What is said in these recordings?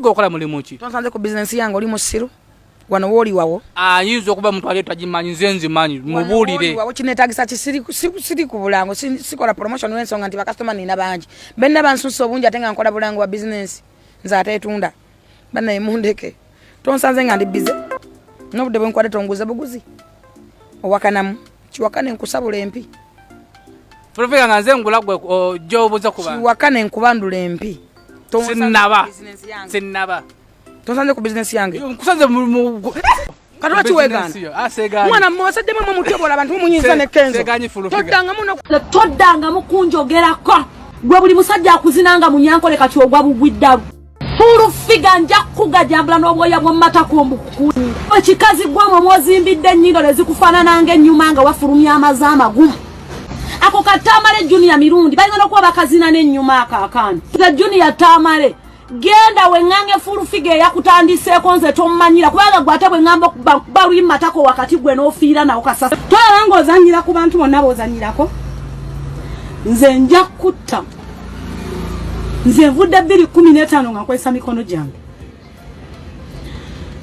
Figa okola mulimu ki? Tonsanze ku bizinensi yange, oli musiru. Wano wooli wawo. Ayinza okuba muntu ali tagimanyi, nze nzimanyi, mubuulire. Wawo kinetagisa ki? Siri ku bulango, sikola promotion w'ensonga nti bakasitoma nina bangi, benna bansusa obungi, ate nga nkola bulango wa bizinensi. Nze ateetunda bannaye, mundeke. Tonsanze nga ndi busy n'obudde bwenkwate, tonguze buguzi owakanamu kiwakane nkusabula empi. Full Figure, nga nze ngula, gwe ojja obuuza ku bantu. Kiwakane nkubandula empi. Tonsanze Sinnaba. ku bizinensi yange. Sinnaba. Tonsanze ku bizinensi yange. Nkusanze Kati lwaki weegaana? Ah, seegaanye. Mwana mmwe basajja mwe mutyobola abantu, mumunyiza ne Kenzo. Seegaanyi, Full Figure. Toddangamu no Toddangamu kunjogerako. Gwe buli musajja akuzinanga munyankole kati ogwa bugwi ddalu. Full Figure, nja kukugajambula n'obwoya bw'omumatako mbukukuuli. Ekikazi gwamwe mwozimbidde ennyindo ne zikufaanana ng'ennyuma nga wafulumya amazi amagumu. Ako katamale Junior mirundi balina n'okuba bakazina n'ennyuma. Ako akaana nze Junior Tamale, genda weŋŋange. Full Figure eyakutandiseeko, nze tommanyira, kubanga gwe ate bwe ŋŋamba okuba luli matako wakati gwe n'ofiira nawo kasasa. Tolaba ng'ozanyira ku bantu bonna b'ozanyirako. Nze nja kutta. Nze nvudde 2015 nga nkozesa mikono gyange,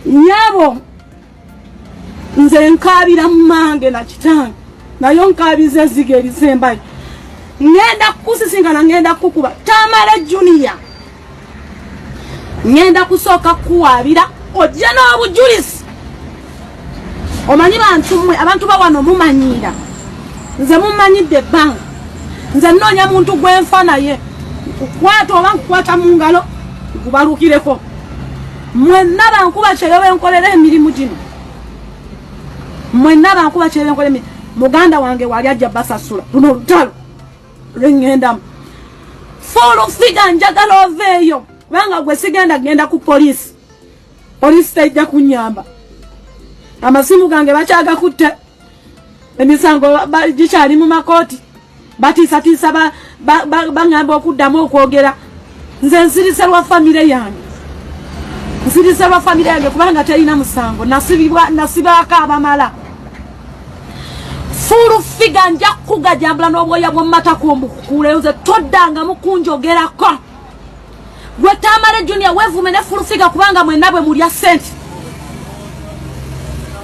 nyabo. Nze nkaabira mumange na kitange, naye nkaabiza ezziga erisembayo. Ŋŋenda kukusisinkana, ŋŋenda kukukuba. Tamale Junior, ŋŋenda kusooka kukuwaabira ojje n'obujulizi. Omanyi bantu mmwe, abantu bawano mumanyiira. Nze mumanyidde ebbanga. Nze nnoonya muntu gwenfa naye nkukwata oba nkukwata mu ngalo nkubalukireko. Mwenna bankuba kyeyo benkolera emirimu gino, mwenna bankuba kyeyo benkolera emirimu. Muganda wange wali ajja basasula luno olutalo lweŋŋendamu. Full Figure, njagala oveeyo, kubanga gwe sigenda genda ku poliisi. Poliisi tejja kunyamba. Amasimu gange bakyagakutte, emisango gikyali mu makooti. Batiisatiisa, baŋŋamba okuddamu okwogera. Nze nsirise lwa famire yange, nsirise lwa famire yange, kubanga terina musango. Nasibibwa, nasibaako abamala. Full Figure, nja kukugajambula n'obwoya bw'omumatako mbukukuuleyo. Nze toddangamu kunjogerako. Gwe Tamale Junior, weevume ne Full Figure, kubanga mwenna bwe mulya ssente.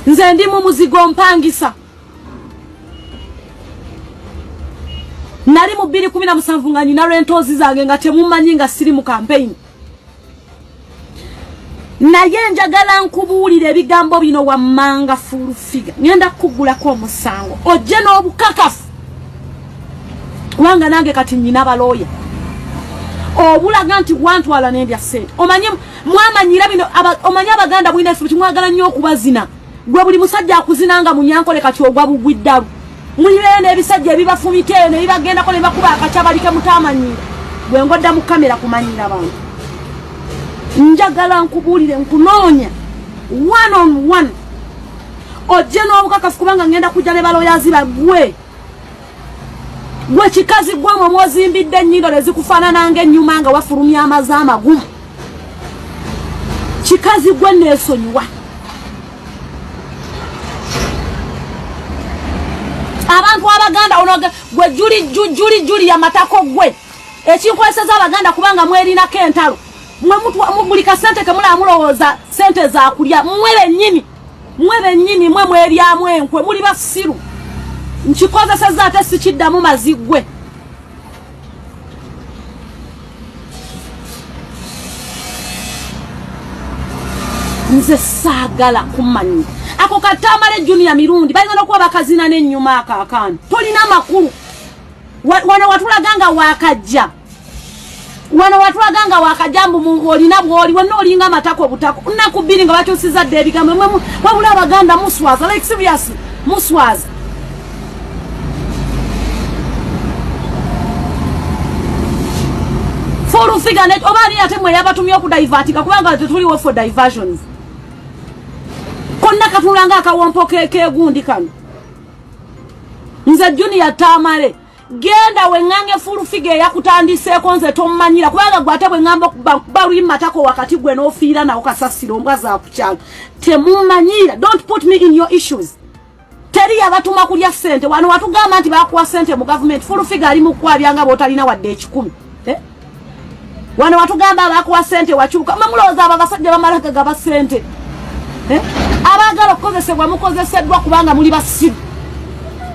Nze ndi mu muzigo mpangisa. Nali mu 2017 nga nyina rentals zange nga temumanyi, nga siri mu campaign. Naye njagala nkubuulira ebigambo bino wammanga. Full Figure, ngenda kukugulako omusango ojje n'obukakafu, kubanga nange kati nyina balooya obulaga nti wantwala nendya ssente. Omanye mwamanyira bino, omanye Abaganda mulina ekizibu, kimwagala nnyo okubazina. Gwe buli musajja akuzinanga munyankole kati ogwa bugwi ddalu. Mulibeyo n'ebisajja ebibafumita eyo ne bibagendako ne bakuba akakyabalike. Mutamanyiira gwe ngodda mu kamera kumanyira bantu. Njagala nkubuulire, nkunoonya one on one, ojje n'obukakafu, kubanga ngenda kujja ne baloyazi bagwe. Gwe kikazi gwamwe mwozimbidde ennyindo ne zikufaanana ng'ennyuma nga wafulumya amazi amagumu. Kikazi gwe neesonyiwa abantu Abaganda. Ono gwe juli juli juli yamatako gwe ekinkweseza Abaganda, kubanga mwerinako entalo. Mwe buli kasente kemulaba mulowooza sente zakulya. Mmwe bennyini, mwe bennyini, mwe mweryamu enkwe, muli basiru. Nkikozeseza ate sikiddamu mazigwe. Nze saagala kumanyira. Ako katamale Junior mirundi balina n'okuba bakazina n'ennyuma. Ako akaana tolina makulu. Wano watulaga nga wakajja, wano watulaga nga wakajja mbu olina bwoli wenna olinga amatako obutako. Nnaku 2 nga bakyusiza dda ebigambo. Wabula Abaganda muswaza, like seriously, muswaza. Full Figure ne oba ani ate mwe yabatumye okudivertinga, kubanga tetuliwo for diversions. Konna katunula nga akawompo kegundi kano. Nze Junior Tamale, genda weŋŋange. Full Figure eyakutandiseeko, nze tommanyira, kubanga gwe ate bwe ŋŋamba okuba luli matako wakati gwe n'ofiira nawo kasasiro. Ombwa za ku kyalo temummanyiira. Don't put me in your issues. Teri yabatuma kulya ssente. Wano watugamba nti bakuwa ssente mu gavumenti. Full Figure ali mu kukwabya nga bw'otalina wadde 100, eh? Wano watugamba abakuwa sente wakyuka. Mwe mulowooza abo abasajja bamala gagaba sente, eh? Abaagala okukozesebwa mukozeseddwa kubanga muli basiru.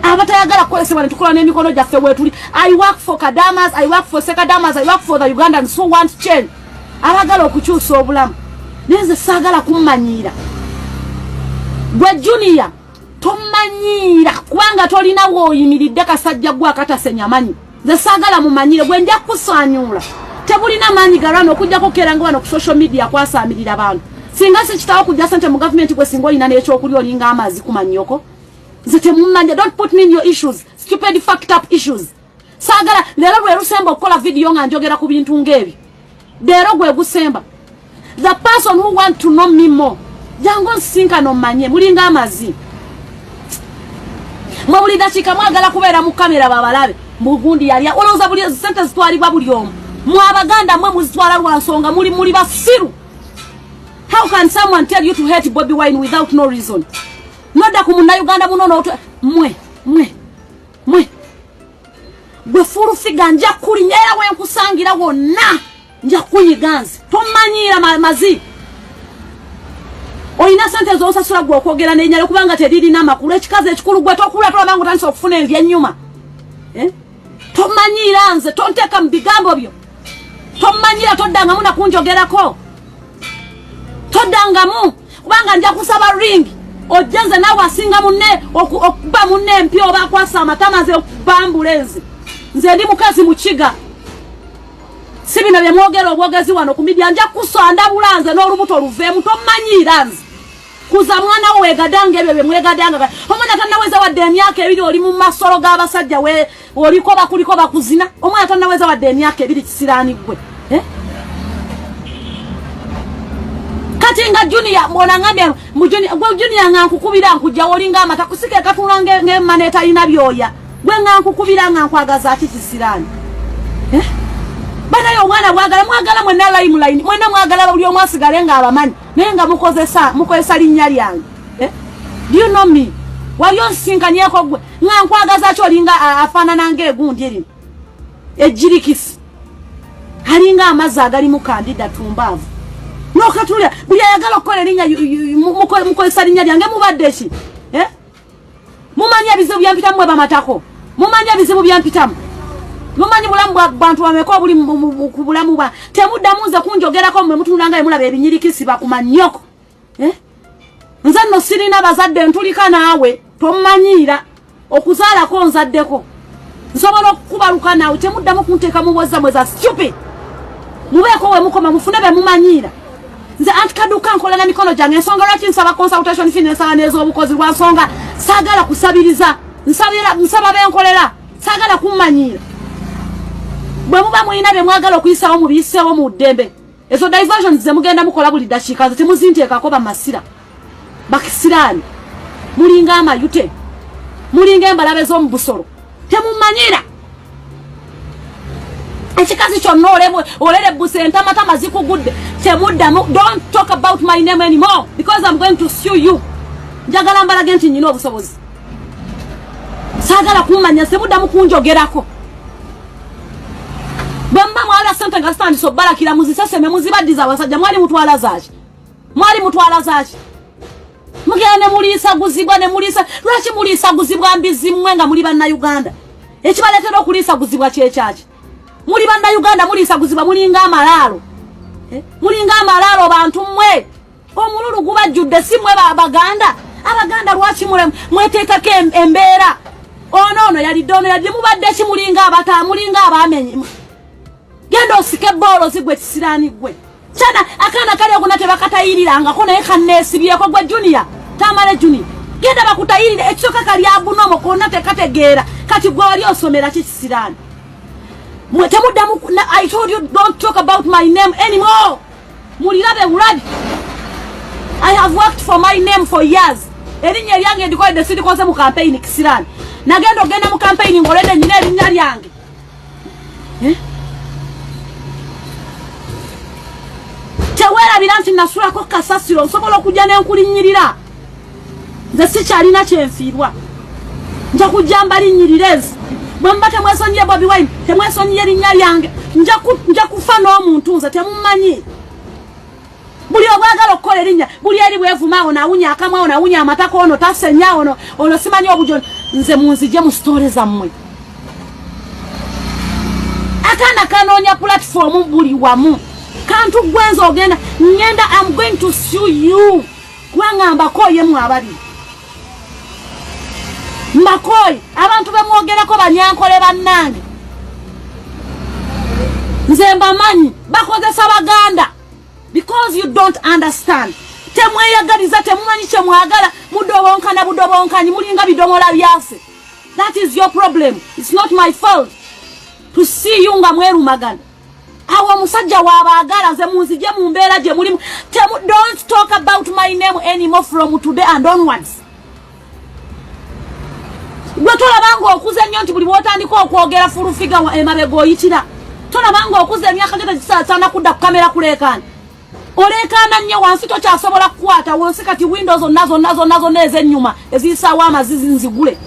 Abatayagala kukozesebwa netukola n'emikono gyaffe wetuli. I work for Kadamas, I work for Sekadamas, I work for the Ugandans who want change, abaagala okukyusa obulamu. Naye nze saagala kummanyiira. Gwe Junior, tomanyiira kubanga tolina wooyimiridde. Kasajja gwe akatasenya manyi, nze saagala mumanyire. Gwe nja kukusanyuula. Tebulina maanyi galwana okujjako keranga wano ku social media kwasaamirira bantu. Singa si kitawo kujja sente mu gavumenti, gwe singa olina n'ekyokulya. Olinga amazi ku mannyoko. Nze temumanya. Don't put me in your issues, stupid fucked up issues. Saagala. Leero lwe lusemba okukola vidiyo nga njogera ku bintu ng'ebyo. Leero gwe gusemba. The person who want to know me more, jangu nsisinkano mmanye. Mulinga amazi mwe. Buli dakiika mwagala kubeera mu kamera babalabe mugundi yalya. Olowooza buli sente zitwalibwa buli omu? Mwe Abaganda mwe muzitwala lwa nsonga muli basiru. How can someone tell you to hate Bobi Wine without no reason? Nodda ku Munnayuganda muno mwe mwe mwe. Gwe Full Figure, nja kulinya era wenkusangira wonna nja kuyiga. Nze tomanyiira mazi. Olina sente zosasula gwe okwogera nenyala kubanga teririna makulu. Ekikazi ekikulu gwe tokula, tolaba nga otandisa okufuna envi ennyuma, eh? Tomanyiira nze, tonteeka mu bigambo byo. Tomanyiira, toddangamu nakunjogerako, toddangamu kubanga nja kusaba ring ojje nze naawe asinga munne okuba munne empi oba akwasa amatama. Nze okubambula enze, nze ndi mukazi mukiga, si bino bye mwogera obwogezi wano ku media. Nja kusandabula nze n'olubuto luveemu. Tomanyiira nze. Kuza mwana wo, wegadanga ebyo bye mwegadanga. Omwana tannaweza wadde emyaka 2, oli mu masolo g'abasajja, we oliko bakuliko bakuzina. Omwana tannaweza wadde emyaka 2, kisiraani gwe, eh? Kati nga Junior onangambye mu Junior, gwe Junior nga nkukubira nkujja, olinga amata kusika ekatula ng'emmana etalina byoya. Gwe nga nkukubira nga nkwagaza ki, kisiraani, eh? Banaye omwana bwagala mwagala mwenna limelight, mwenna mwagala buli omu asigale ng'abamanyi, naye nga mukozesa linnya lyange, eh? Do you know me? Wali onsinkanyeko gwe nga nkwagaza ki? Olinga afaanana ng'egundi erino ejirikisi, alinga amazzi agalimu kandida tumbaavu nokatulya. Buli ayagala okukola erinnya mukozesa linnya lyange. Mubadde ki, eh? Mumanyi ebizibu byempitamu mwe bamatako? Mumanyi ebizibu byempitamu? Mumanyi bulamu bwa bantu bameka obuli ku bulamu bwa? Temuddamu nze kunjogerako. Mmwe mutunulanga emulaba ebinyirikisi bakumanyoko, eh? Nze nno sirina bazadde ntulika naawe. Tomanyiira okuzaalako, nzaddeko, nsobola okukubaluka naawe. Temuddamu kunteeka mu bwozza mwe za stupid. Mubeeko we mukoma, mufune be mumanyiira. Nze anti kaduka nkola na mikono gyange. Ensonga lwaki nsaba consultation fee nensaba n'ez'obukozi lwa nsonga saagala kusabiriza. Nsaba benkolera, saagala kummanyiira. Bwe muba mulina bye mwagala okuyisawo, mubiyiseewo mu ddembe. Ezo diversions ze mugenda mukola buli dakiika nze temuzinteekako. Bamasira bakisiraani, mulinga amayute, mulinga embalabe z'omu busolo. Temumanyira ekikazi kyonna olere busa entamatama zikugudde. Temuddamu. Don't talk about my name anymore because I'm going to sue you. Njagala mbalage nti nyina obusobozi. Saagala kummanya, semuddamu kunjogerako. Bwe muba mwala sente nga zitandise obbalakira, muziseseme, muzibaddiza. Abasajja mwali mutwala zaaki? Mwali mutwala zaaki? Mugenda ne muliisaguzibwa ne muliisa. Lwaki muliisaguzibwa mbizi mmwe nga muli Bannayuganda? Ekibaleetera okuliisaguzibwa kyekyaki? Muli Bannayuganda, muliisaguzibwa, mulinga amalaalo, eh? Mulinga amalaalo bantu mmwe. Omululu gubajjudde. Si mmwe Baganda? Abaganda lwaki mweteekako embeera? Ono ono yalidde, ono yalidde. Mubadde ki? Mulinga abata, mulinga abamenyi. Genda osike boolo zigwe, kisiraani gwe. Kyana akaana kali okuna tebakatayirirangako naye kanneesibyeko. Gwe Junior, Tamale Junior, genda bakutayirire. Ekisooka kali abunomo konna tekategeera. Kati gwe wali osomera ki, kisiraani mwe? Temuddamu. I told you, don't talk about my name anymore. Mulirabe bulabi. I have worked for my name for years. Erinnya eryange ndikoledde, sirikoze mu campaign. Kisiraani, nagenda ogenda mu campaign ng'olwedde nyina erinnya lyange, eh? Teweerabira nti nasulako kasasiro. Nsobola okujja nenkulinnyirira. Nze sikyalina kyenfiirwa, nja kujja mbalinnyirira ensi. Bwe muba temwesonyiye Bobi Wine, temwesonyiye erinnya lyange. Nja kufa n'omuntu nze temumanyi. Buli obwagala okukola erinnya buli eri bwevuma awo nawunya akamwa awo nawunya amatako ono tasenya ono ono simanyi obujo nze munzije mu sitore zammwe. Akaana kanoonya platform buli wamu. Kantu gwenza ogenda ngenda I'm going to sue you. Kubanga mbakooye mwe ababiri. Mbakooye abantu bemwogerako banyankole bannange. Nze mbamanyi bakozesa Baganda because you don't understand. Temweyagaliza, temumanyi kye mwagala, mudobonkana budobonkanyi, mulinga bidomola byase. That is your problem. It's not my fault to see you nga mwerumagana. Awo omusajja wabaagala nze munzije mu mbeera gye mulimu. Don't talk about my name anymore from today and onwards. Gwe tolaba ng'okuze nnyo nti buli bw'otandika okwogera full figure emabega oyitira. Tolaba ng'okuze emyaka gyo tegisaana kudda ku kamera kuleekaana. Oleekaana nnyo wansi tokyasobola kukwata wansi kati windows zonna zonna zonna zonna ez'ennyuma eziyisaawo amazizi nzigule.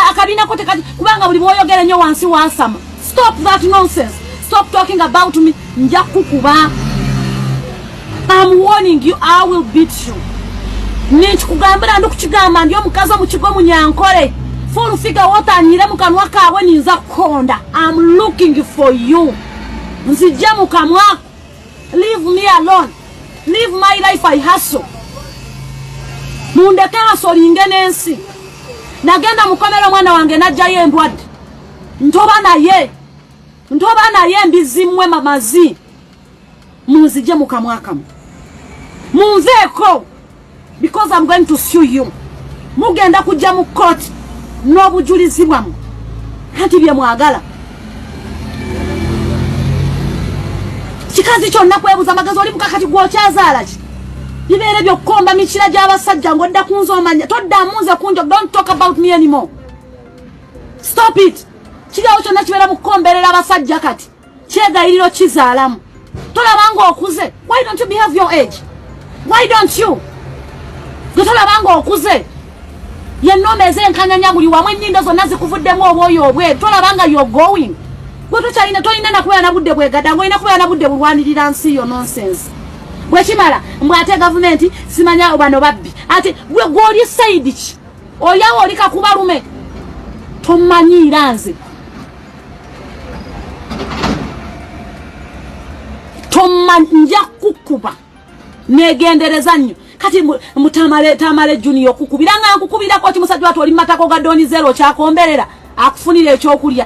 Akabinako tekati kubanga buli bw'oyogera nnyo wansi wansama. Stop that nonsense. Stop talking about me. Nja kukuba. I'm warning you, I will beat you. Ninkikugambira ndi kukigamba ndi omukazi omukigo munyankole. Full figure wotanyire mu kanwa kawe ninza kukonda. I'm looking for you. Nzijja mu kamwa. Leave me alone. Live my life, I hustle. Mundeke hasolinge n'ensi. Nagenda mukomera omwana wange n'ajjayo endwadde. Ntoba naye. Ntoba naye mbizimwe mamazi. Munzije mu kamwa kamwe. Munveeko. Because I'm going to sue you. Mugenda kujja mu court n'obujulizi bwammwe. Anti bye mwagala. Kikazi kyonna kwebuza amagezi oli mukakati gw'okyazaala ki? Bibeere by'okukomba mikira gy'abasajja ng'odda ku nze omanya. Toddamu nze kunjo. Don't talk about me anymore. Stop it. Kiriawo kyonna kibeera mu kukomberera abasajja kati. Kyegayiriro kizaalamu. Tolaba ng'okuze. Why don't you behave your age? Why don't you? Gwe tolaba ng'okuze. Yennooma ez'enkanyanya buli wamu ennyindo zonna zikuvuddemu obwoyo obweru. Tolaba nga you're going. Gwe tokyalina, tolina na kubeera na budde bwegadanga, olina kubeera na budde bulwanirira nsi yo nonsense. Bwe kimala mbu ate gavumenti simanya bano babbi. Ate gwe gw'oli side ki? Oli awo oli kakubalume. Tomanyiira nze. Nja kukuba. Negendereza nnyo. Kati mutamale Tamale Junior okukubira nga nkukubirako ki musajja watu oli matako ga Don Zero kyakomberera akufunira ekyokulya.